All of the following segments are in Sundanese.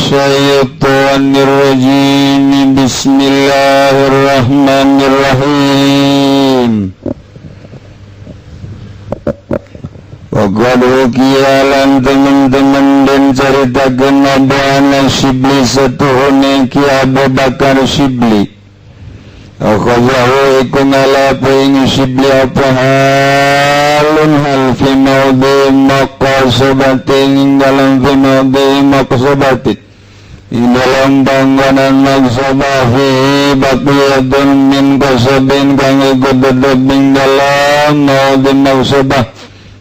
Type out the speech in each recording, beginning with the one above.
Minasyaitonir rajim. Bismillahirrahmanirrahim. Wa qad hukiya teman-teman dan caritakeun apa Syibli satuhune Ki Abu Bakar Syibli. Akhazahu iku ngalapu ing Syibli apa halun hal fi maudhi maqasabatin, dalam fi maudhi maqsabatin, ing dalam panggonan maqsabah, fi baqiyatun min qasabin, kang iku tetep ing dalam maudhi maqsabah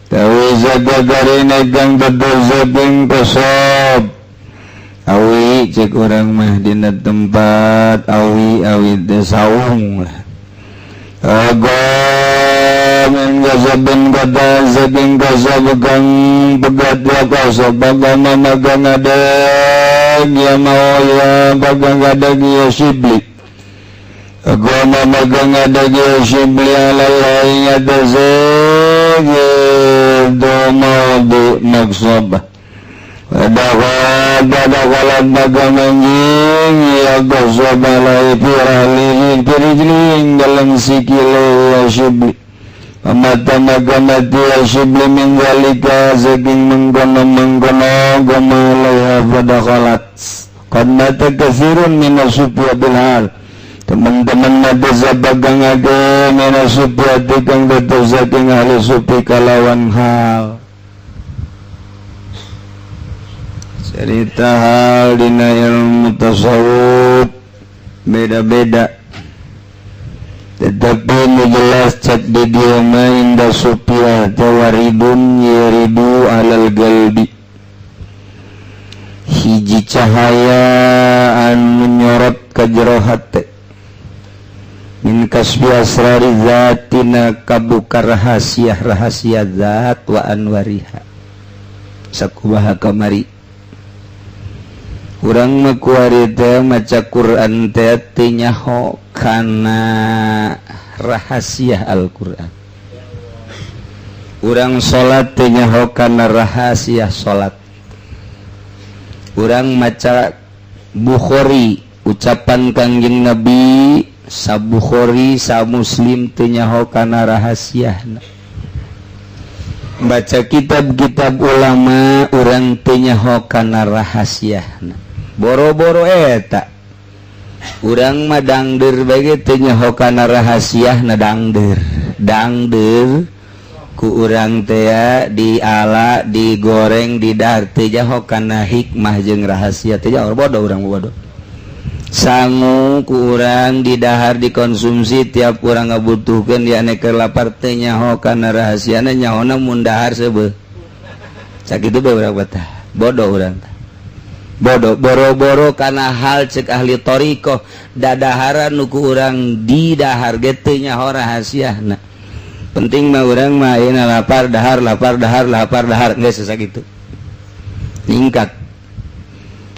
tawi zagagarine kang tetep saking qasab awi. Cek urang mah dina tempat awi, awi teh saung lah. Agam gasabin kata saking kasab kang pegat wa kasab agama magang adeg ya mau ya bagang adeg ya Syibli. Agama magang adeg ya Syibli alaiha ing atase gitu maudhi maksabah. Pada magang manjing ya qasab alai fi rahlihi fi rijlihi dalam sikile ya Syibli. Mata maga mati ya Syibli min zalika saking mengkono-mengkono gama alaiha pada khalat. Qad mata kathirun minasufiyah bil hal. Teman-teman mati sabagang age minasufiyah kang tetep saking ahli sufi kalawan hal. Cerita hal dina ilmu tasawuf beda-beda, tetapi nu jelas cek di dieu mah inda sufiah tawaridun yaridu alal galbi, hiji cahaya anu nyorot ka jero hate, min kasbi asrari zatina, kabuka rahasia-rahasia zat, wa anwariha. Sakumaha kamari urang mah kuari teh maca Quran teh teu nyaho kana rahasia Al-Quran, urang salat teu nyaho kana rahasia salat, urang maca Bukhari, ucapan Kangjeng Nabi sa Bukhari sa Muslim teu nyaho kana rahasiana, baca kitab-kitab ulama urang teu nyaho kana rahasiana. Boro-boro eta, urang mah dangder bae teu nyaho kana rahasiana. Dangder dangder ku urang teh diala, digoreng, didahar, teu nyaho kana hikmah jeung rahasia, teu nyaho. Bodoh urang, bodoh. Sangu ku urang didahar, dikonsumsi tiap urang ngabutuhkeun, yakni keur lapar, teu nyaho kana rahasiana, nyahona mun dahar seubeuh. Sakitu bae urang betah. Bodoh urang, bodoh. Boro-boro kana hal cek ahli thoriqoh, dadaharan nu ku urang didahar ge teu nyaho rahasiana. Penting mah urang mah ayeuna lapar dahar, lapar dahar, lapar dahar, geus sakitu ningkat.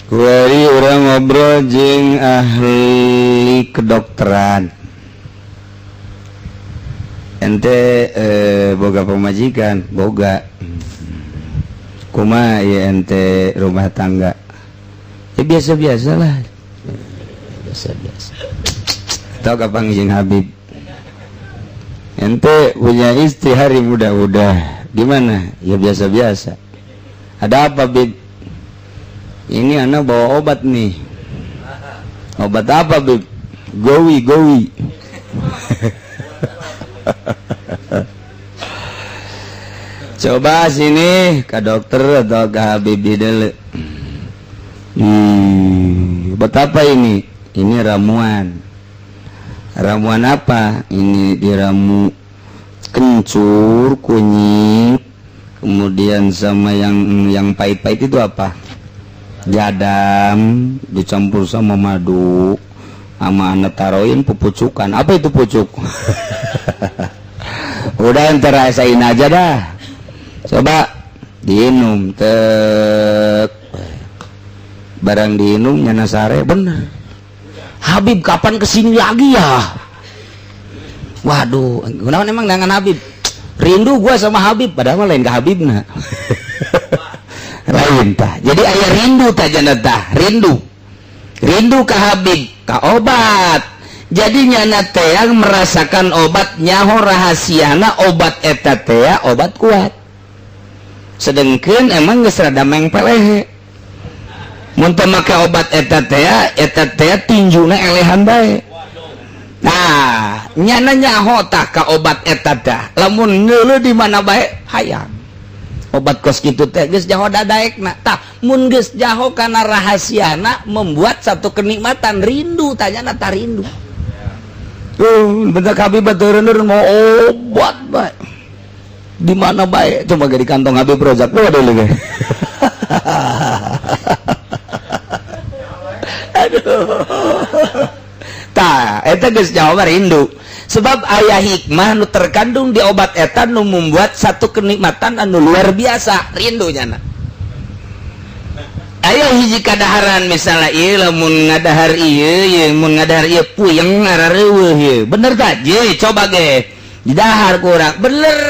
Kuari urang ngobrol jeung ahli kedokteran, "Ente boga pamajikan?" "Boga." "Kumaha ya ente rumah tangga?" "Ya biasa-biasa lah, biasa-biasa." Tahu kapan jeung Habib, "Ente punya istri hari muda-muda gimana?" "Ya biasa-biasa." "Ada apa, Bib?" "Ini anak bawa obat nih." "Obat apa, Bib?" "Gowi gowi." Coba sini ke dokter atau ke Habib dulu. Obat apa ini? "Ini ramuan." "Ramuan apa ini?" "Diramu kencur, kunyit, kemudian sama yang pahit-pahit itu apa, jadam, dicampur sama madu, sama anak taroin pupucukan." "Apa itu pucuk?" "Udah, ntar rasain aja dah." Coba diinum tek, barang diinum nyana sare bener. "Habib kapan kesini lagi ya?" Waduh, kenapa emang dengan Habib? Rindu gua sama Habib, padahal mah lain ke Habib nah. Lain. Lain tah. Jadi aya rindu tah jana tah, rindu. Rindu ka Habib, ka obat. Jadi nyana teh yang merasakan obat, nyaho rahasiana obat eta teh obat kuat. Sedengkeun emang geus rada mengpelehe. Mun teu make obat eta teh tinjuna elehan bae. Nah, nyana nyaho tah ka obat eta tah. Lamun ngeuleuh di mana bae hayang. Obat kos kitu teh geus nyaho dadaekna. Tah, mun geus nyaho kana rahasiana membuat satu kenikmatan rindu, tanyana tah rindu. Bentar Habib batureun mau obat bae. Di mana bae? Coba di kantong Habib Rozak lu ada lagi. Aduh. Tah, eta geus nyaho rindu. Sebab aya hikmah nu terkandung di obat eta nu membuat satu kenikmatan anu luar biasa, rindu nyana. Aya hiji kadaharan misalnya ieu lamun ngadahar ieu, ieu mun ngadahar ieu puyeng ngarareuweuh ieu. Bener tak? Je, coba ge. Didahar ku urang. Bener.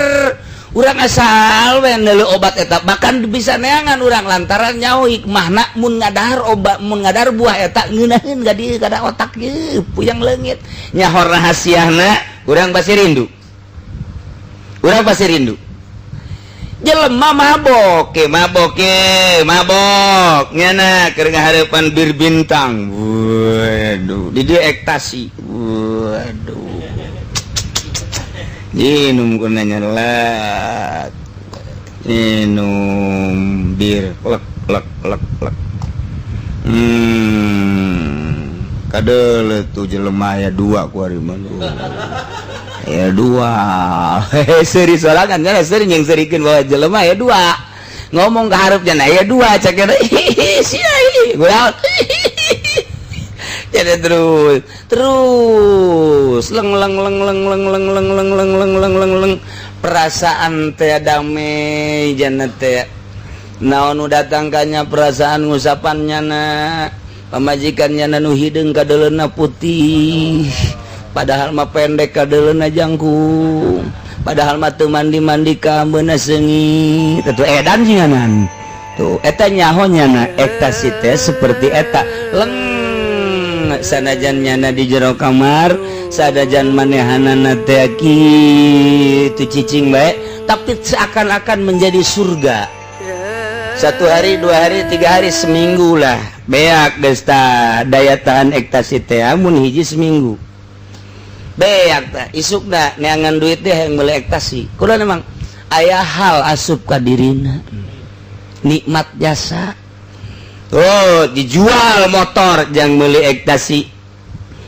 Urang asal we neuleuh obat eta, bahkan bisa neangan urang lantaran nyaho hikmahna mun ngadahar obat, mun ngadahar buah eta ngeunaheun ka dieu kada otak ieu puyeng leungit. Nyaho rahasiana urang pasti rindu. Urang pasti rindu. Jelema mabok ke mabok ke mabok nyana keur ngahareupan bir bintang. Waduh, di dieu ekstasi. Waduh. Minum ku nanya lek. Minum bir lek lek lek lek. Kadeuleuh tuh jelema aya dua ku ari mah. Ya dua. Seuri sorangan nya seuri jeung seurikeun bawa jelema aya dua. Ngomong ka hareup nya aya dua cek eta sia ieu. Jadi terus terus leng leng leng leng leng leng leng leng leng leng leng leng leng perasaan teh damai jana teh naon nu datangkannya perasaan ngusapannya na pamajikannya na nu hideung kadeuleuna putih padahal mah pendek kadeuleuna jangkung padahal mah teu mandi-mandi ka ambeuna seungit teu edan singanan tuh eta nyaho nyana ekstasi teh seperti eta leng sanajan nyana di jero kamar sanajan manehanana teh kitu cicing bae tapi seakan-akan menjadi surga. Satu hari, 2 hari, 3 hari, seminggu lah beak geus tah daya tahan ekstasi teh mun hiji seminggu beak tah isukna neangan duit teh yang beli ekstasi. Kulo memang aya hal asup ka dirina nikmat jasa. Oh, dijual motor jang beli ekstasi.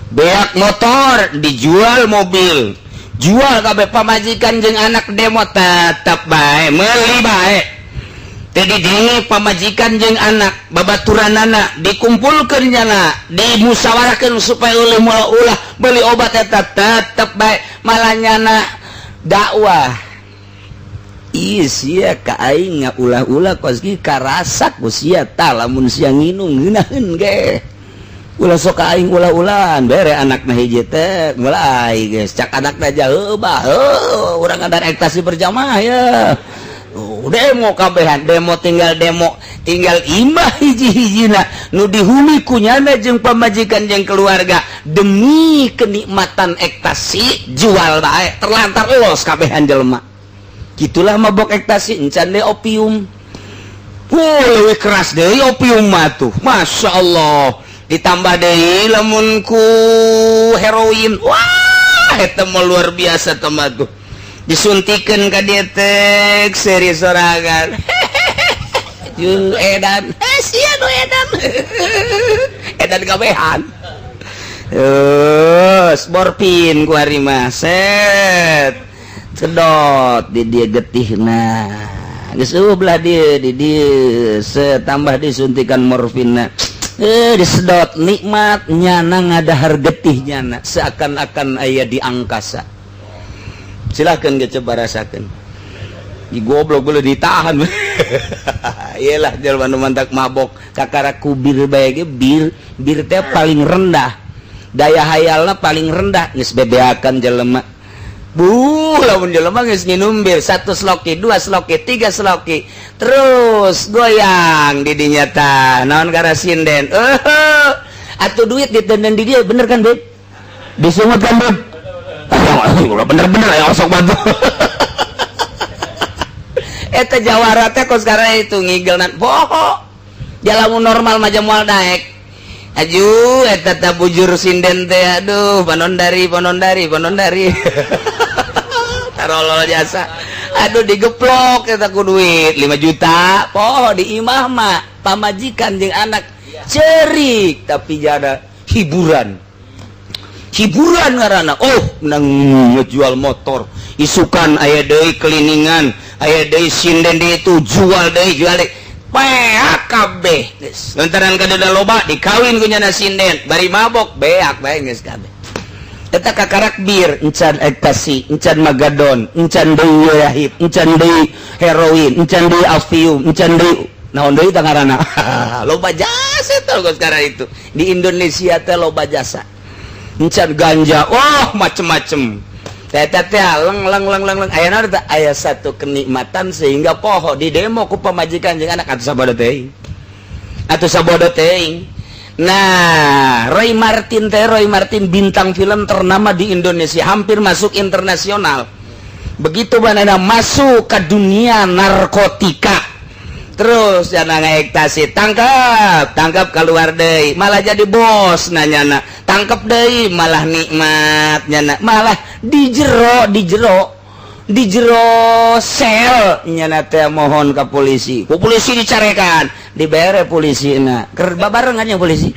Beak motor, dijual mobil. Jual kabeh pamajikan jeung anak demo tetep bae meuli bae. Teu didenge pamajikan jeung anak, babaturanana dikumpulkeun nyana, dimusyawarahkeun supaya ulah ulah beli obat eta tetep bae malah nyana dakwah. Ih sia ka aing ulah-ulah kos kieu karasak ku sia tah lamun sia nginum ngeunaheun ge. Ulah sok ka aing ulah-ulahan bere anakna hiji teh mulai geus cak anakna jauh bah heuh urang ngadar ekstasi berjamaah ya. Demo kabehan demo tinggal imah hiji-hijina nu dihuni ku nyana jeung pamajikan jeung keluarga demi kenikmatan ekstasi jual bae terlantar los kabehan jelema. Gitulah mabok ekstasi encan deh opium. Leuwih keras deui opium mah tuh. Masya Allah. Ditambah deui lamun ku heroin. Wah, eta mah luar biasa teh mah tuh. Disuntikeun ka dieu teh seuri sorangan. Jeung edan. Sia nu edan. Edan kabehan. Terus morfin ku ari mah set. Sedot di dia getihna geus eueuh belah dieu di dieu setambah disuntikan morfinna disedot nikmat nyana ngadahar getih nyana seakan-akan aya di angkasa. Silahkan ge coba rasakeun. Di goblok boleh ditahan. Iyalah jelema nu mantak mabok kakara ku bir bae ge bir bir teh paling rendah daya hayalna paling rendah geus bebeakan jelema. Bu, lamun jelema geus nginum bir satu sloki, dua sloki, tiga sloki, terus goyang di dinya tah. Naon gara sinden? Atuh duit ditenden di dia, bener kan, Beb? Disungut kan, Beb? Bener-bener ya osok batu. Eta jawara teh kos sekarang itu ngigelnan poho. Jalamun normal mah moal daek. Aju eta teh bujur sinden teh, aduh, panondari panondari panondari. Tarolol jasa. Aduh, digeplok eta ku duit 5 juta. Poho di imah mah pamajikan jeung anak cerik tapi jada hiburan. Hiburan ngaranna. Oh, menang ngejual motor. Isukan aya deui keliningan, aya deui sinden di itu jual deui, jual deui. Beak kabeh geus. Lantaran kadeda loba dikawin ku nyana sinden, bari mabok beak bae geus kabeh. Eta kakarak bir, encan ekstasi, encan magadon, encan deui yahib, encan deui heroin, encan deui afium, encan deui naon deui tah ngaranna. Loba jasa teh geus sekarang itu. Di Indonesia teh loba jasa. Encan ganja, wah macem-macem. Teh teh leng leng leng leng leng aya naon teh, aya satu kenikmatan sehingga poho di demo ku pamajikan jeung anak atuh sabodo teuing. Atuh sabodo teuing. Nah, Roy Martin teh, Roy Martin bintang film ternama di Indonesia, hampir masuk internasional. Begitu banana masuk ke dunia narkotika. Terus jangan ekstasi, tangkap, tangkap keluar deui, malah jadi bos nanyana. Tangkap deui malah nikmat nyana, malah di jero, di jero, di jero sel nyana teh mohon ke polisi. Ku polisi dicarekan, dibere polisi na. Keur babarengan yang polisi.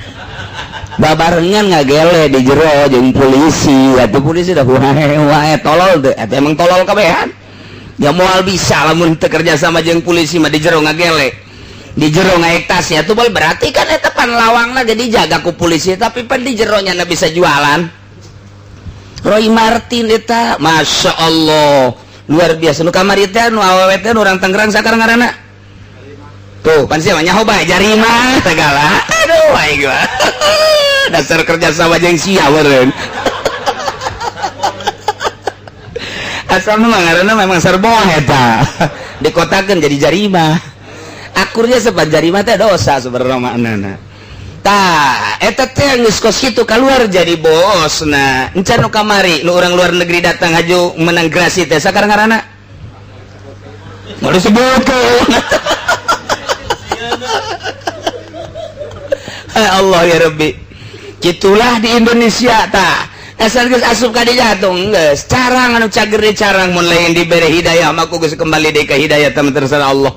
Babarengan ngagele di jero jeung polisi. Atuh polisi dah wae wae tolol teh. Atuh emang tolol kabehan. Ya moal bisa lamun teu kerja sama jeung polisi mah di jero ngagele. Di jero ngaektasi atuh boleh, berarti kan eta pan lawangna jadi jaga ku polisi tapi pan di jero nya bisa jualan. Roy Martin eta Masya Allah luar biasa. Nu kamari teh nu awewe teh nu urang Tangerang sakarang ngaranna tuh pan sia mah nyaho bae jarima segala. Aduh aing mah dasar kerja sama jeung sia meureun. Asal mah ngaranna memang serboh eta dikotakeun jadi jarima. Akurnya sepan jarima teh dosa sebenarnya maknana. Tah eta teh geus kos kitu keluar jadi bos. Nah, encan nu kamari nu urang luar negeri datang haju menang grasi teh sakarang ngaranna? Mau disebutkeun. Allah ya Rabbi. Gitulah di Indonesia tah. Asal geus asup ka dinya atuh geus carang anu cager di carang mun lain dibere hidayah mah ku geus kembali deui ka hidayah teh terserah Allah.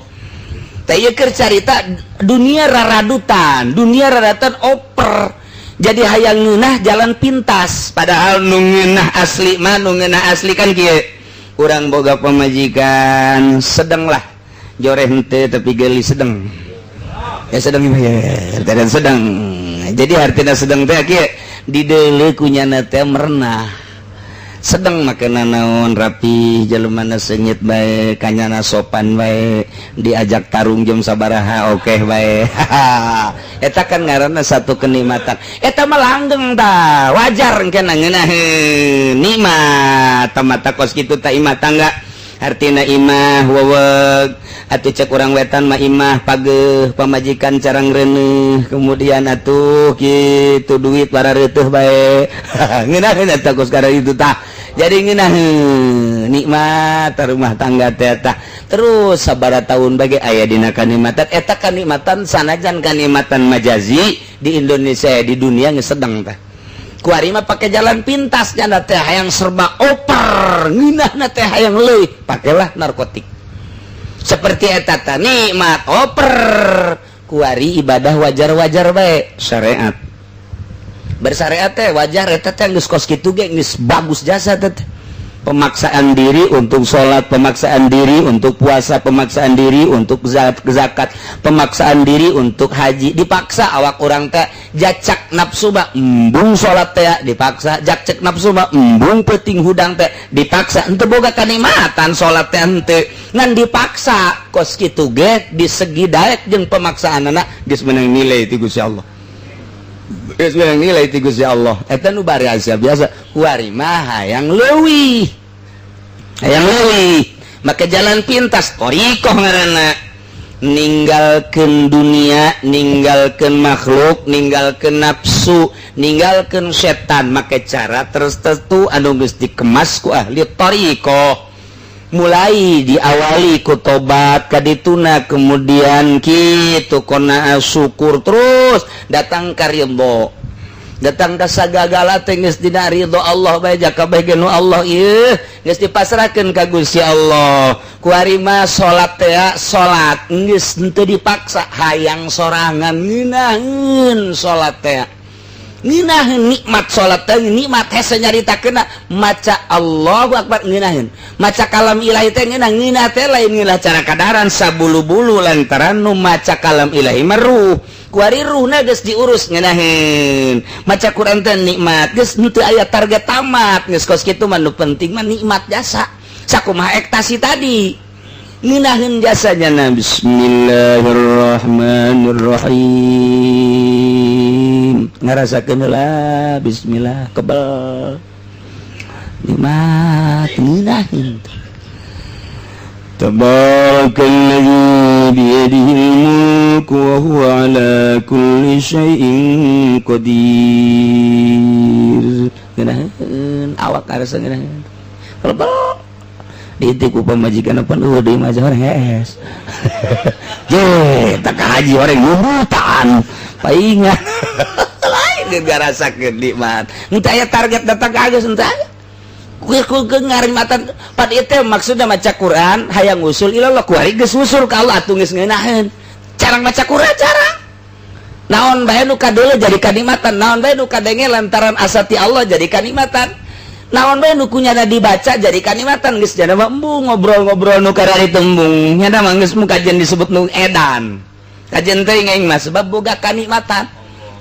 Teh ieu keur carita dunia raradutan, dunia raradutan oper. Jadi hayang ngeunah jalan pintas, padahal nu ngeunah asli mah nu ngeunah asli kan kieu. Urang boga pamajikan sedenglah. Joreh henteu tapi geuli sedeng. Ya sedeng ya, dan sedeng. Jadi artinya sedeng teh kieu dideuleu ku nyana teh merenah. Sedeng makana naon rapi jelema seungit bae, kanyana sopan bae, diajak tarung jam sabaraha oke bae. Eta kan ngaranna satu kenikmatan. Eta mah langgeng tah, wajar engke ngeunaheun nikmat mata kos kitu tah imah tangga. Artina imah weweg atuh cek urang wetan mah imah pageuh pamajikan carang reuneuh kemudian atuh kitu duit para reuteuh bae. Ngeunaheun eta kos kada itu tah. Jadi ngeunaheun nikmat rumah tangga teh tah. Terus sabaraha tahun bage aya dina kanikmatan eta kanikmatan sanajan kanikmatan majazi di Indonesia di dunia geus sedeng tah. Kuari mah pake jalan pintas nyana teh hayang serba oper ngeunahna teh hayang leuwih pakailah narkotik. Seperti eta tah nikmat oper kuari ibadah wajar-wajar bae syariat. Bersyariat teh wajar eta teh geus kos kitu ge geus bagus jasa teh. Pemaksaan diri untuk sholat, pemaksaan diri untuk puasa, pemaksaan diri untuk zakat, pemaksaan diri untuk haji. Dipaksa awak urang teh jacak nafsu mah embung sholat teh dipaksa, jacak nafsu mah embung peuting hudang teh dipaksa. Henteu boga kanikmatan sholat teh henteu ngan dipaksa kos kitu ge di segi daek jeung pemaksaanana geus meunang nilai ti Gusti Allah. Geus meunang nilai ti Gusti Allah. Eta nu bariasa biasa kuari mah hayang leuwih. Hayang leuwih make jalan pintas thoriqoh ngaranna, ninggalkeun dunia, ninggalkeun makhluk, ninggalkeun nafsu, ninggalkeun setan, make cara tertentu anu geus dikemas ku ahli thoriqoh. Mulai diawali ku tobat kadituna, kemudian kitu qona'ah, syukur, terus datang ka ridho, datang ka sagagala teh geus dina ridho Allah bae, jaka bae nu Allah ieu geus dipasrahkeun ka Gusti Allah. Kuari mah salat teh, salat geus henteu dipaksa, hayang sorangan, ngeunaheun salat teh, ngeunaheun nikmat salat teh, nikmat hese nyaritakeun. Maca Allahu akbar ngeunaheun, maca kalam ilahi teh ngeunah. Ngeunah teh lain ngeunah cara kadaran sabulu-bulu, lantaran nu maca kalam ilahi mah ruh. Kuari ruhna geus diurus, ngeunaheun maca Quran teh nikmat, geus henteu aya target tamat, geus kos kitu mah. Nu penting mah nikmat jasa sakumaha ekstasi tadi, ngeunaheun jasanya. Na bismillahirrahmanirrahim, ngarasakeun lah bismillah, kebel, nikmat, ngeunaheun. Tabarakalladzi biyadihil mulku wa huwa ala kulli syai'in qadir. Ngeunaheun awak ngarasa ngeunaheun, kebel. Diitik ku pamajikan apa eueuh deui mah orang hees. Je, tak haji orang ngurutan. Paingan. Lain ngarasakeun nikmat. Henteu aya target datang ka geus henteu aya. Ku ngarimatan pad itu maksudnya maca Quran hayang usul ilallah. Kuari geus usul ka Allah atuh geus ngeunaheun. Carang maca Quran, carang naon bae nu kadeuleu jadi kanikmatan, naon bae nu kadenge lantaran asati Allah jadi kanikmatan, naon bae nu kunyana dibaca jadi kanikmatan. Geus jana mah embung ngobrol-ngobrol nu karari tembung nyana mah geus kajian disebut nu edan kajian teh aing mah, sebab boga kanikmatan.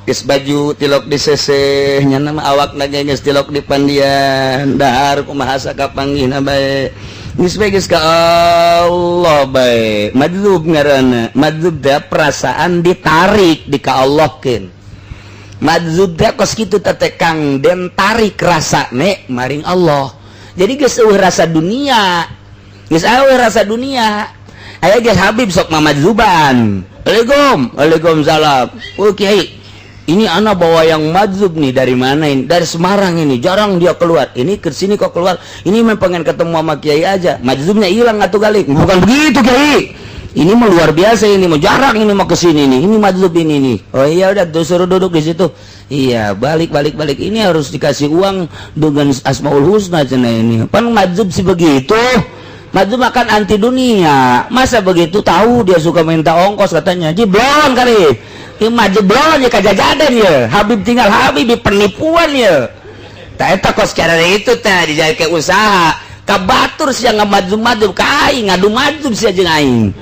Geus baju tilok diseseh nyana mah, awakna ge geus tilok di pandian, dahar kumaha sakapanggihna bae, geus bae, geus ka Allah bae. Madzub ngaranna. Madzub teh perasaan ditarik di ka Allahkeun. Madzub teh kos kitu teh, Kang, den tarik rasa nek maring Allah. Jadi geus eueuh rasa dunia, geus eueuh rasa dunia. Aya geus Habib sok mamadzuban. Waalaikum, waalaikumsalam. Oh kiai, ini anak bawa yang madzub nih. Dari mana ini? Dari Semarang. Ini jarang dia keluar, ini ke sini kok keluar. Ini memang pengen ketemu sama kiai aja. Madzubnya hilang atau kali. Bukan begitu, kiai, ini mah luar biasa, ini mau jarang, ini mau ke sini nih, ini madzub ini nih. Oh iya, udah tuh suruh duduk di situ. Iya, balik balik balik. Ini harus dikasih uang dengan Asmaul Husna cenah. Ini pan madzub sih begitu. Madzub makan anti dunia, masa begitu tahu dia suka minta ongkos katanya. Jiblon kali ini mah, jeblon ya, kajajadan ya. Habib tinggal Habib di penipuan ya. Tak eta kos cara itu teh dijadikan usaha. Kabatur sia ngamadzub-madzub ka aing, ngadu madzub sia jeung aing.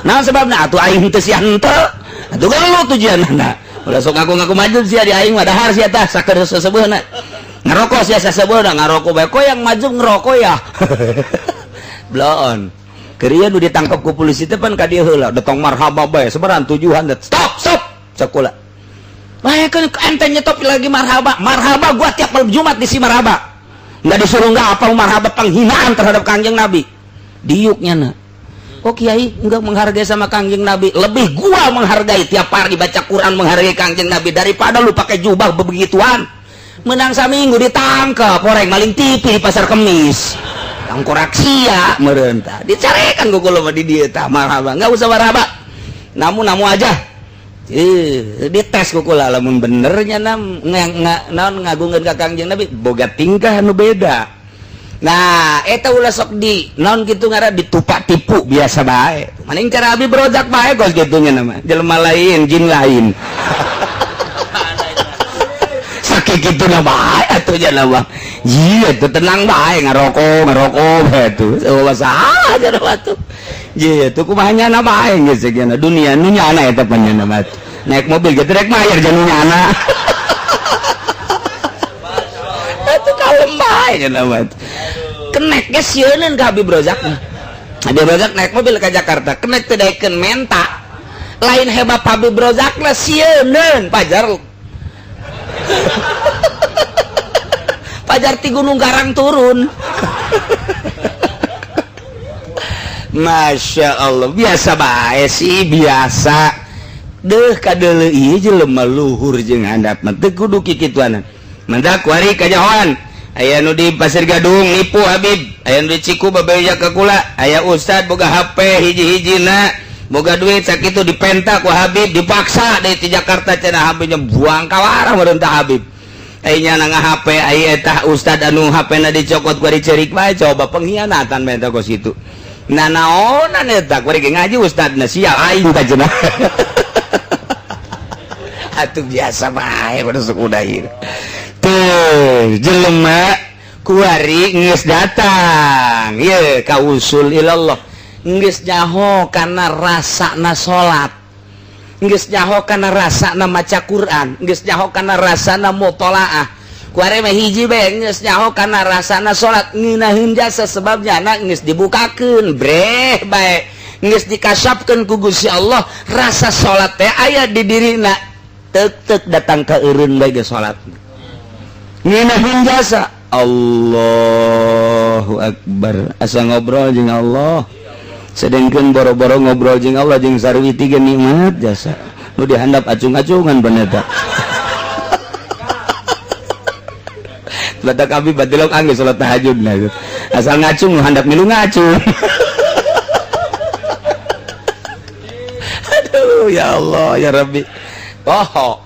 Naon sebabna atuh aing teu sia henteu? Atuh gelut tujuanna. Ulah sok ngaku-ngaku madzub sia di aing mah, dahar sia tah sakeun seseubeuna. Ngerokok sia saseubeuna, ngarokok bae. Kok yang madzub ngerokok ya? Bloon. Keria nu ditangkap ku polisi teh pan ka dieu heula, datang marhaba bae, sebaran tujuan. Stop, stop. Sekolah. Wah, kan ente nyetop lagi marhaba. Marhaba gua tiap malam Jumat di si marhaba. Nggak disuruh nggak apa marhaba, penghinaan terhadap Kanjeng Nabi. Diuknya na. Kok kiai nggak menghargai sama Kanjeng Nabi? Lebih gua menghargai tiap hari baca Quran, menghargai Kanjeng Nabi daripada lu pakai jubah bebegituan. Menang saminggu ditangkap orang maling TV di pasar Kemis. Tangkorak sia merentah. Dicarekan gua kalau di dia tah marhaba. Nggak usah marhaba. Namu namu aja. Eh, dites ku kula lamun benernya nam naon ngagungkeun ka Kangjeng Nabi boga tingkah nu beda. Nah, eta ulah sok di naon kitu ngaran ditupak tipu, biasa bae. Maning cara abi berojak bae kos kitu nya nama. Jelema lain, jin lain. Sakit kitu na bae atuh nya nama. Iya, tuh tenang bae, ngarokok ngarokok bae tuh. Oh, saha aja tuh. Iya, tuh kumaha nyana bae geus segena dunia nu nyana eta pan mah. Naik mobil gitu rek mayar jeung nyana. Itu kalem bae nya mah. Kenek ge sieuneun ka Habib Rozak mah. Habib Rozak naik mobil ke Jakarta, kenek teu daekeun menta. Lain hebat Habib Rozak lah, sieuneun pajar. Pajar ti Gunung Karang turun. Masya Allah, biasa bae sih, biasa deh. Kadeuleu ieu jelema luhur jeung handap mah teu kudu kikituanan. Mantak kuari kanyahoan aya nu di Pasir Gadung nipu Habib, aya nu di Ciku babeja ka kula, aya ustad boga HP hiji-hijina, boga duit sakitu, dipenta ku Habib, dipaksa deui ti Jakarta cenah. Habibnya buang kawarah meureun tah Habib. Aya na HP, aya eta ustad anu HP na dicokot ku dicerik bae. Coba pengkhianatan bae eta kos kitu. Nah, naonan eta kuari ge ngaji ustadna sial aing tah cenah. Atuh biasa bae pada suku ieu. Tuh jelema kuari geus datang ye ka usul ilallah, geus nyaho kana rasana salat, geus nyaho kana rasana maca Quran, geus nyaho kana rasana mutolaah. Kuari mah hiji bae, geus nyaho kana rasana salat ngeunaheun jasa, sebabnya anak geus dibukakeun breh bae, geus dikasapkeun ku Gusti Allah rasa salat teh aya di dirina. Tek tek datang ke eureun bae ge salat ngeunaheun jasa. Allahu Akbar, asa ngobrol jeung Allah. Sedengkeun boro-boro ngobrol jeung Allah, jeung sarwiti ge nikmat jasa. Nu dihandap acung-acungan bener ta. Badak abi batilok angge salat tahajud nah. Asal ngacung nu handap milu ngacung. Aduh, ya Allah ya Rabbi. Oh,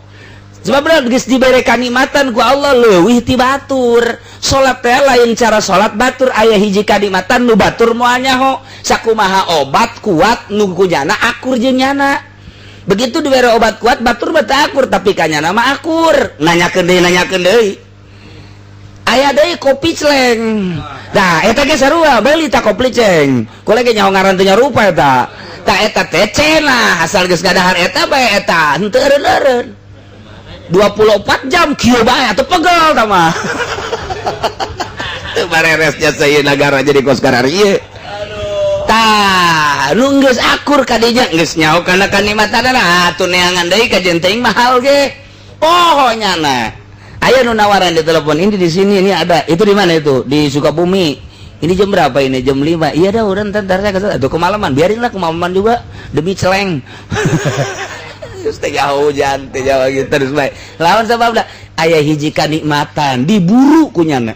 sebab geus dibere kanikmatan ku Allah leuwih ti batur. Salat teh lain cara salat batur, aya hiji kanikmatan nu batur moal nyaho. Sakumaha obat kuat nu kunyana akur jeung nyana. Begitu dibere obat kuat, batur mah teu akur, tapi kanyana mah akur. Nanyakeun deui, nanyakeun deui. Aya deui kopi celeng. Nah, eta ge sarua beuli ta kopi ceng. Kula ge nyaho ngaran teu nyarupa eta. Tah eta teh cenah asal geus ngadahar eta bae eta henteu eureun-eureun. 24 jam kieu bae atuh pegel tah mah. Teu bareres jasa ieu nagara jadi kos kararieu. Tah, nu geus akur ka dinya geus nyaho kana kanikmatanana, atuh neangan deui ka jeung teuing mahal ge. Poho nyana. Aya nu nawaran di telepon, ini di sini ini ada, itu di mana itu? Di Sukabumi. Ini jam berapa ini? Jam 5. Iya dah, udah ntar saya kesana. Tuh kemalaman, biarinlah kemalaman juga demi celeng. Terus teh hujan, teh jauh gitu terus bae. Lawan sebabna aya hiji kanikmatan diburu ku nyana.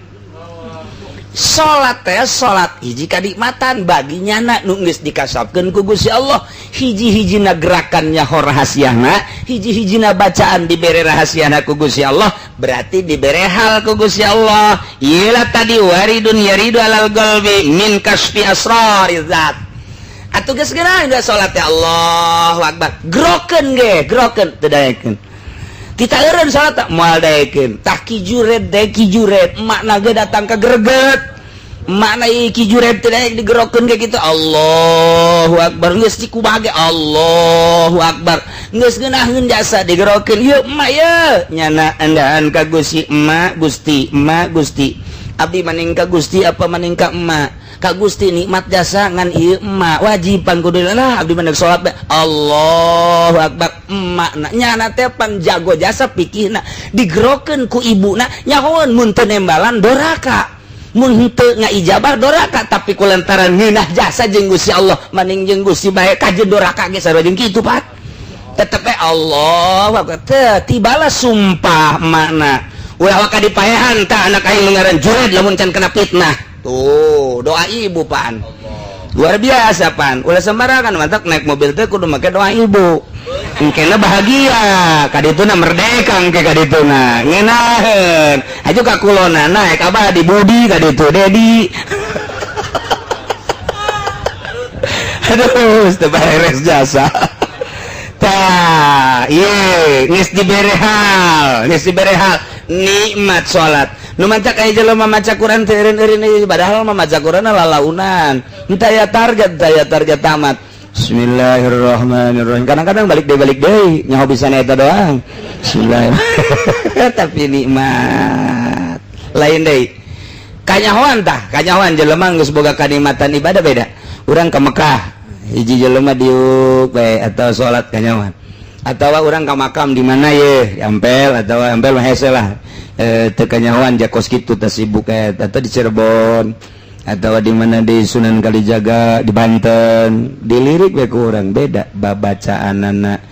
Salat teh salat hiji kanikmatan bagi nyana nu geus dikasapkeun ku Gusti Allah. Hiji-hijina gerakan nyaho rahasiana, hiji-hijina bacaan dibere rahasiana ku Gusti Allah, berarti dibere hal ku Gusti Allah. Iyalah tadi waridun yaridu alal qalbi min kasfi asrari zat. Atuh geus geuna geus salat teh Allahu Akbar. Grokeun ge, grokeun teu daekeun. Tita eureun salat tak moal daekeun. Tah kijuret teh kijuret, makna ge datang ka greget. Makna ieu kijuret teh daek digerokeun ge kitu. Allahu Akbar geus dikumaha ge Allahu Akbar. Geus ngeunaheun jasa digerokeun. Yeuh emak ye, nyana andaan ka Gusti emak, Gusti emak, Gusti. Abdi maning ka Gusti apa maning ka emak? Ka Gusti nikmat jasa ngan ieu emak wajib pan kudu lah abdi mah salat bae. Allahu Akbar emak na nyana teh pan jago jasa pikirna digerokeun ku ibuna nyahoeun mun teu nembalan doraka, mun henteu ngaijabah doraka, tapi ku lantaran ngeunah jasa jeung Gusti Allah maning jeung Gusti bae kajeun doraka ge sarua jeung kitu Pak. Tetep bae Allahu Akbar teu tibalah sumpah emakna ulah waka dipaehan tah anak aing nu ngaran jured lamun can kena fitnah. Tuh doa ibu pan luar biasa pan, ulah sembarangan mantap naik mobil teh kudu make doa ibu. Engkena bahagia kadituna merdeka engke kadituna ngeunaheun aju ka kulona naik abah di Budi kaditu Dedi. Aduh teu beres jasa. Tah ieu geus dibere hal, geus dibere hal nikmat salat. Nu maca aya jelema maca Quran teu eureun-eureun ieu, padahal mah maca Quran lalaunan. Henteu aya target, teu aya target tamat. Bismillahirrahmanirrahim. Kadang-kadang balik deui nyaho bisa eta doang. Bismillahirrahmanirrahim. Tapi nikmat. Lain deui. Kanyahoan tah, kanyahoan jelema geus boga kanikmatan ibadah beda. Urang ke Mekah, hiji jelema diuk bae atau salat kanyahoan. Atawa urang ka makam di mana ye, Ampel atawa Ampel mah hese lah. Teu kanyahoan jakos kitu teh sibuk atau di Cirebon. Atau di mana, di Sunan Kalijaga di Banten, dilirik we ku urang, beda babacaan anak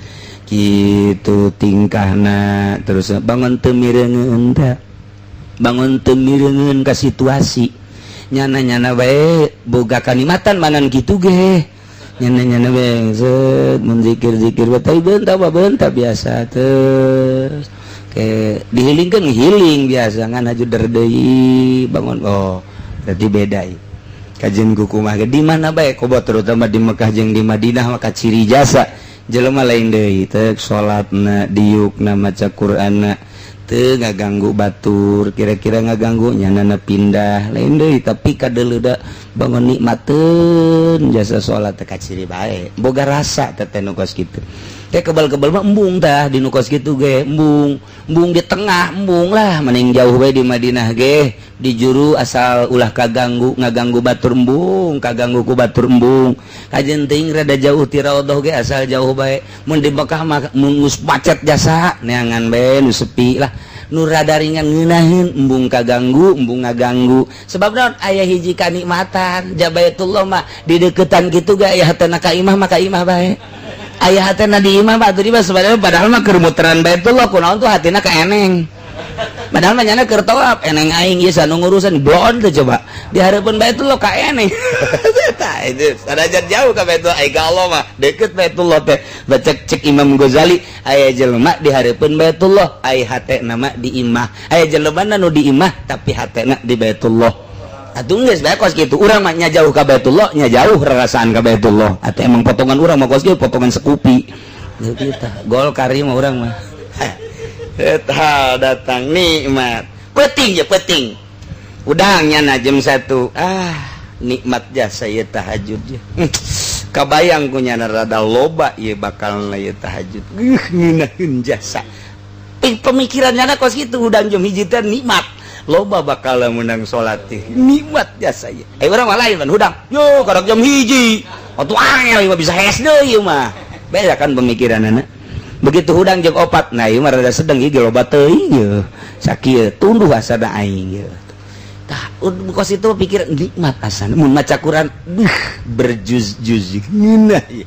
gitu, tingkahna. Terus bangun teu mireungeun teh, bangun teu mireungeun ka situasi nyana-nyana bae boga kanikmatan manan kitu ge. Nyana-nyana bae set mun zikir-zikir bae, tapi bentar bentar biasa, terus ke dihilingkeun, ngihiling biasa, ngan haju deui bangun. Oh, berarti beda ieu kajian kumaha ge, di mana bae kobo, terutama di Mekah jeung di Madinah, maka ciri jasa jelema lain deui teh, salatna diukna, maca Qur'anna, teu ngaganggu batur. Kira-kira ngaganggu nyanana pindah lain deui, tapi kadeleuda bangun nikmateun jasa salat teh, kaciri bae boga rasa teh teh nu kos kitu. Kayak kebal-kebal mah embung tah di nu kos kitu ge, embung embung di tengah, embung lah, mending jauh bae di Madinah ge di juru, asal ulah kaganggu ngaganggu batur, embung kaganggu ku batur, embung kajen teuing rada jauh ti raudhah ge, asal jauh bae. Mun di Mekah mah mun geus macet jasa neangan bae nu sepi lah, nu rada ringan ngeunaheun, embung kaganggu, embung ngaganggu. Sebab naon? Aya hiji kanikmatan ja Baitullah mah di deketan kitu ge, aya hatena ka imah mah ka imah bae, aya hatena di imah mah atuh di mah. Sebenarnya padahal mah keur muteran Baitullah, kunaon tuh hatina ka eneng? Padahal mah nyana keur tawaf, eneng aing ieu sanu ngurusan blon teh. Coba di hareupeun Baitullah ka eneng eta itu sanajan jauh ka Baitullah, ai ka Allah mah deket Baitullah teh. Baca cek Imam Ghazali, aya jelema di hareupeun Baitullah ai hatena mah di imah, aya jelema nu di imah tapi hatena di Baitullah. Atuh geus bae kos kitu. Urang mah nya jauh ka Baitullah, nya jauh rarasaan ka Baitullah. Atuh emang potongan urang mah kos kitu, potongan sekupi. Kita Golkar mah urang mah. Eta datang nikmat. Penting ya, penting. Udangnya na jam 1. Ah, nikmat jasa ya tahajud ya. Kabayang ku nyana rada loba ieu bakal na ieu tahajud. Ngeunaheun jasa. Pemikirannya na kos kitu, hudang jam 1 teh nikmat. Loba bakal menang salat teh. Nikmat jasa ieu. Eh, urang mah lain, hudang. Yo, karak jam 1. Atuh angel ieu mah, bisa hes deui ieu mah. Beda kan pemikiranna. Begitu hudang jam 4, nah ieu mah rada sedeng ieu, loba teuing ieu. Sakieu tunduh asana aing ieu. Tah, kos itu pikir nikmat asana. Mun maca Quran, beuh, berjuz-juz ngeunah ieu.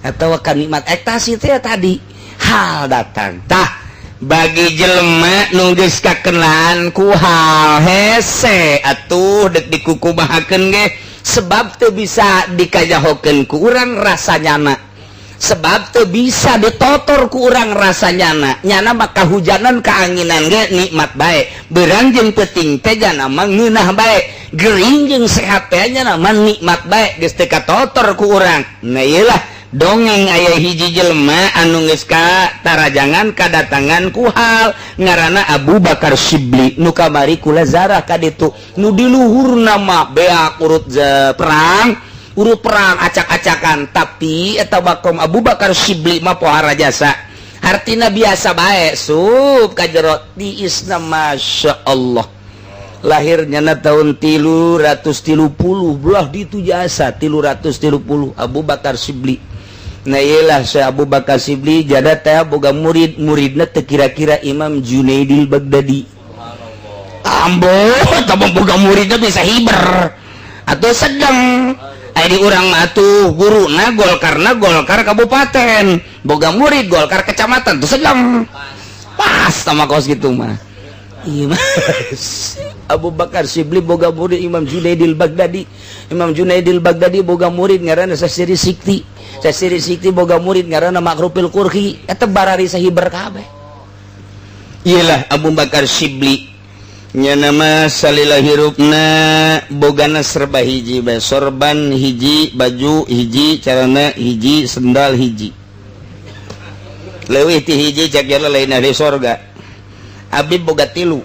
Atawa kan nikmat ekstasi teh tadi hal datang. Tah, bagi jelema nu geus kakenalan ku hal, hese atuh dek dikukumahakeun ge, sebab teu bisa dikajahokeun ku urang rasa nyana, sebab teu bisa ditotor ku urang rasa nyana. Nyana mah kahujanan kaanginan ge nikmat bae, beurang jeung peuting teh jana mah ngeunah bae, gering jeung sehat teh nyana mah nikmat bae, geus teu katotor ku urang. Nah, ieu lah dongeng aya hiji jelema anu geus ka tarajangan kadatangan ku hal, ngaranna Abu Bakar Syibli, nu kamari kula zarah ka ditu, nu di luhurna mah beak urut perang, urut perang acak-acakan, tapi eta bakom Abu Bakar Syibli mah pohara jasa, hartina biasa bae, sup ka jero tiisna. Masya Allah, lahirnya na tahun 330 belah ditu jasa 330 Abu Bakar Syibli. Nah, iyalah Syekh Abu Bakar Syibli jada teh boga murid, muridna teh kira-kira Imam Junaidil Baghdadi. Ambo tah boga muridna bisa hiber atau sedang. Aya di urang mah atuh guruna Golkarna Golkar kabupaten, boga murid Golkar kecamatan tuh sedang pas sama kos gitu mah. Iya mah Abu Bakar Syibli boga murid Imam Junaidil Baghdadi, Imam Junaidil Baghdadi boga murid ngaranna Sasiri Sikti, Sasiri Sikti boga murid ngaranna Makrufil Qurhi. Eta barari sahiber kabeh. Iyalah Abu Bakar Syibli nya nama salila hirupna bogana serba hiji bae, sorban hiji, baju hiji, celana hiji, sendal hiji, leuwih ti hiji cek jala lain ahli sorga. Abi boga tilu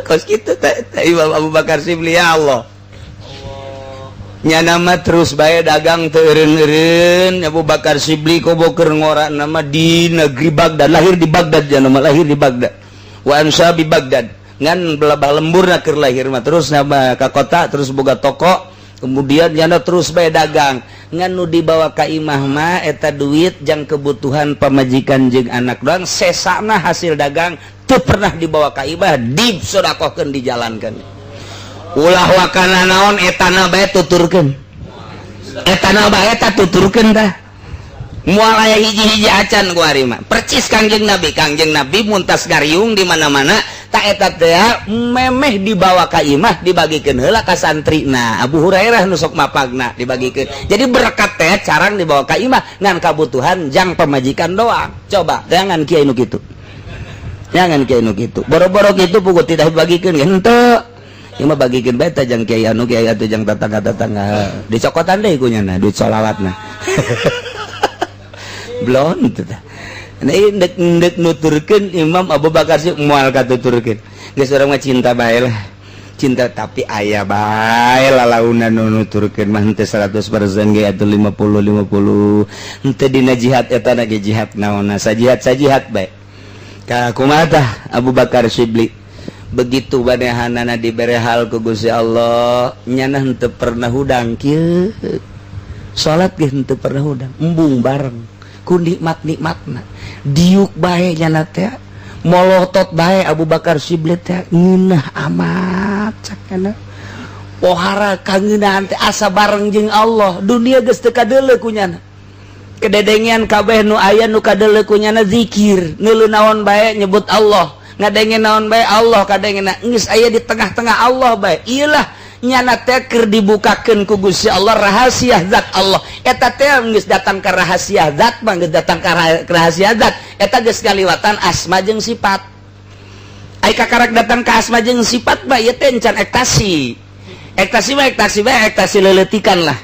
kos kitu teh. Imam Abu Bakar Syibli, ya Allah, nya nama terus bae dagang teu eureun-eureun. Abu Bakar Syibli kobo keur ngora nama di negeri Baghdad, lahir di Baghdad, ya nama lahir di Baghdad wa ansya bi Baghdad, ngan belabah lemburna keur lahir mah. Terus nama ka kota, terus boga toko, kemudian nyana terus bae dagang, ngan nu dibawa ka imah mah eta duit jang kebutuhan pamajikan jeung anak doang. Sesana hasil dagang teu pernah dibawa ka imah, disodakohkeun, dijalankan. Ulah wakana naon etana bae tuturkeun. Etana bae ta tuturkeun tah. Moal aya hiji-hiji acan ku ari mah. Percis Kangjeng Nabi, Kangjeng Nabi muntas gariung di mana-mana ta eta teh memeh dibawa ka imah dibagikeun heula ka santrina. Abu Hurairah nu sok mapagna dibagikeun. Jadi berkat teh carang dibawa ka imah ngan kabutuhan jang pamajikan doang. Coba jangan kiai nu kitu. Jangan kiai nu kitu. Boro-boro kitu puguh tidak dibagikeun henteu. Ieu mah bagikeun bae teh jang kiai anu kiai atuh jang tetangga-tetangga. Dicokotan deui ku nyana duit sholawatna. Belum itu tah. Nah, ndek ndek nuturkeun Imam Abu Bakar sih moal katuturkeun. Geus urang mah cinta bae lah. Cinta tapi aya bae lalaunan nu nuturkeun mah henteu 100% ge atuh 50 50. Henteu dina jihad eta na ge jihad naonna sajihad sajihad bae. Ka kumaha tah Abu Bakar Shibli begitu banehanana dibere hal ku Gusti Allah nyana henteu pernah hudang kieu. Salat ge henteu pernah hudang, embung bareng ku nikmat-nikmatna diuk bae nyana teh molotot bae Abu Bakar Shibli teh ngeunah amat cakana pohara kangeunahan teh asa bareng jeung Allah dunia geus teu kadeuleu ku nyana kededengean kabeh nu aya nu kadeuleu ku nyana zikir neuleu naon bae nyebut Allah ngadenge naon bae Allah kadengena geus aya di tengah-tengah Allah bae ieu lah nyana teh keur dibukakeun ku Gusti Allah rahasia zat Allah eta teh geus datang ka rahasia zat mah geus datang ka rahasia zat eta geus kaliwatan asma jeung sifat ai kakarak datang ka asma jeung sifat mah ieu teh encan ektasi ektasi mah ektasi bae ektasi leuleutikan lah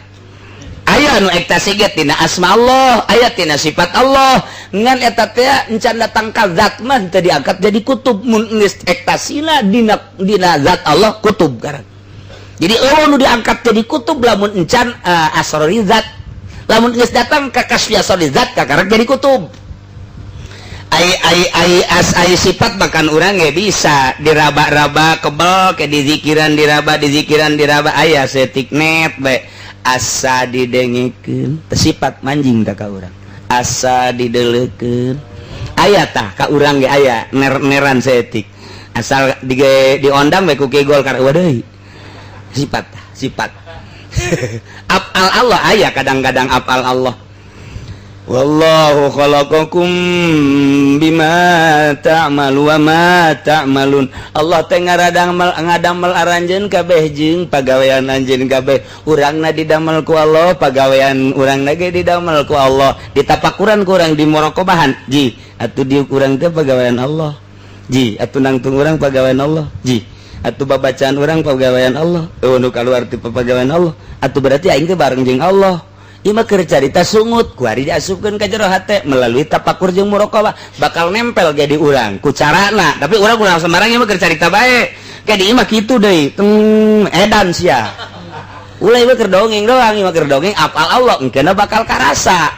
aya anu ektasi ge tina asma Allah aya tina sifat Allah ngan eta teh encan datang ka zat mah teu diangkat jadi kutub mun geus ektasina dina dina zat Allah kutub karang. Jadi eueuh nu diangkat jadi kutub lamun encan asrori zat lamun geus datang ka kasfi asrori zat kakarak jadi kutub. Ai ai ai as ai sifat bahkan urang ge bisa diraba-raba kebel ke dizikiran diraba dizikiran diraba aya setik net bae asa didengekeun teu sifat manjing tah ka urang asa dideleukeun aya tah ka urang ge aya ner-neran setik asal diondang bae ku Ki Golkar eueuh deui sifat sifat afal Allah aya kadang-kadang afal Allah wallahu khalaqakum bima ta'malu wa ma ta'malun Allah teh ngaradamel ngadamel aranjeun kabeh jeung pagawean anjeun kabeh urangna didamel ku Allah pagawean urangna ge didamel ku Allah ditapakuran ku urang di muraqabahan ji atuh diuk urang teh pagawean Allah ji atuh nangtung urang pagawean Allah ji atuh babacaan urang pagawean Allah eueuh nu kaluar ti pagawean Allah atuh berarti aing teh bareng jeung Allah ieu mah keur carita sungut ku ari diasupkeun ka jero hate melalui tapakur jeung muraqabah bakal nempel ge di urang ku carana tapi urang urang sembarang ieu mah keur carita bae ke di imah kitu deui teng edan sia ulah ieu mah keur dongeng doang ieu mah keur dongeng apal Allah engkeuna bakal karasa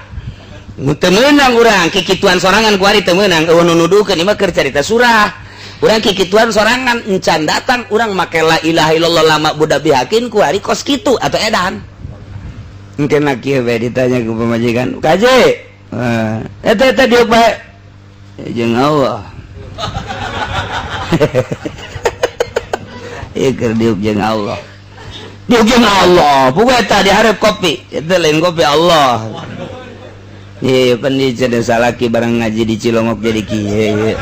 teu meunang urang kikituan sorangan ku ari teu meunang eueuh nu nuduhkeun ieu mah keur carita surah urang kikituan sorangan encan datang urang make la ilaha illallah lama budak bihakin ku ari kos kitu atau edan engkeuna kieu bae ditanya ku pamajikan kaje eta eta dieu bae jeung Allah ieu keur diuk jeung Allah diuk jeung Allah puguh eta dihareup kopi eta lain kopi Allah ieu pan di salaki barang ngaji di Cilongok jadi kieu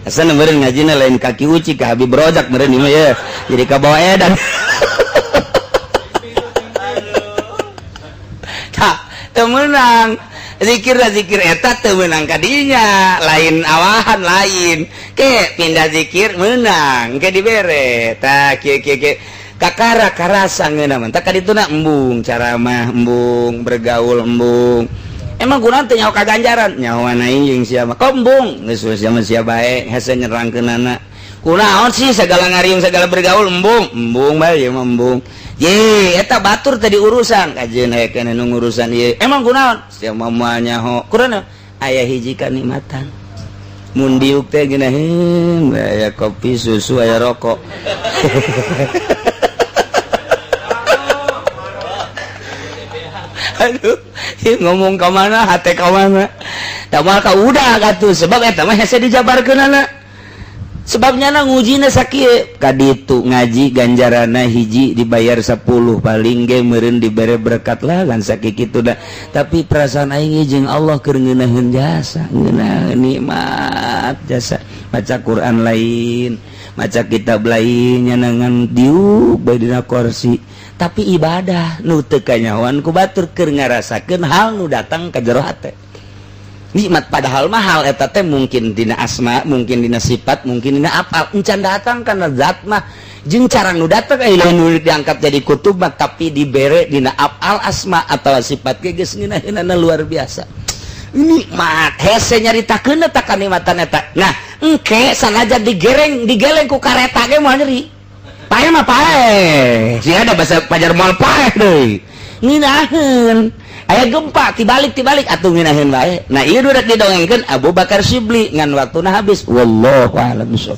asa meureun ngajina lain kaki uci ka Habib Rojak meureun ieu mah ya jadi ka bawa edan tah teu meunang zikir zikir eta teu meunang kadinya lain awahan lain ke pindah zikir meunang ke dibere tah kieu kieu kieu kakara karasa ngeunah mah tah kadituna embung caramah embung bergaul embung emang kurang teh nyaho kaganjaran nyahoan aing jeung sia mah kombung geus sia mah sia bae hese nyerangkeunana kunaon sih segala ngariung segala bergaul embung embung bae ieu mah embung ye eta batur teh diurusan kajeun aya keneh nu ngurusan ieu emang kunaon sia mah moal nyaho kunaon aya hiji kanikmatan mun diuk teh geunaheun aya kopi susu aya rokok aduh ngomong ke mana hati ke mana tak mah ka udah katuh sebab eta mah hese dijabarkeunana Sebabnya na ngujina sakieu kaditu ngaji ganjarana hiji dibayar 10, paling ge meureun dibere berkat lah kan sakitu dah. Tapi perasaan aing jeung Allah keur ngeunaheun jasa, ngeunaheun nikmat jasa, maca Quran lain, maca kitab lain, nyanangan diuk bae dina kursi, tapi ibadah nu teu kanyahoan ku batur, keur ngarasakeun hal nu datang ka jero hate nikmat. Padahal mahal eta teh mungkin dina asma, mungkin dina sifat, mungkin dina apal, encan datang karena zat mah jeung cara nu datang eh lain nu diangkat jadi kutub mah, tapi dibere dina afal, asma atau sifat ge geus ngeunaheunana luar biasa nikmat, hese nyaritakeun eta kanikmatan eta. Nah, engke sanajan digereng, digeleng ku kareta ge moal nyeri. Paeh mah paeh sih, ada bahasa pajar, moal paeh deui ngeunaheun. Aya gempa tibalik tibalik atuh ngeunaheun bae. Nah, ieu rek didongengkeun Abu Bakar Syibli, ngan waktuna habis. Wallahu a'lam bishawab.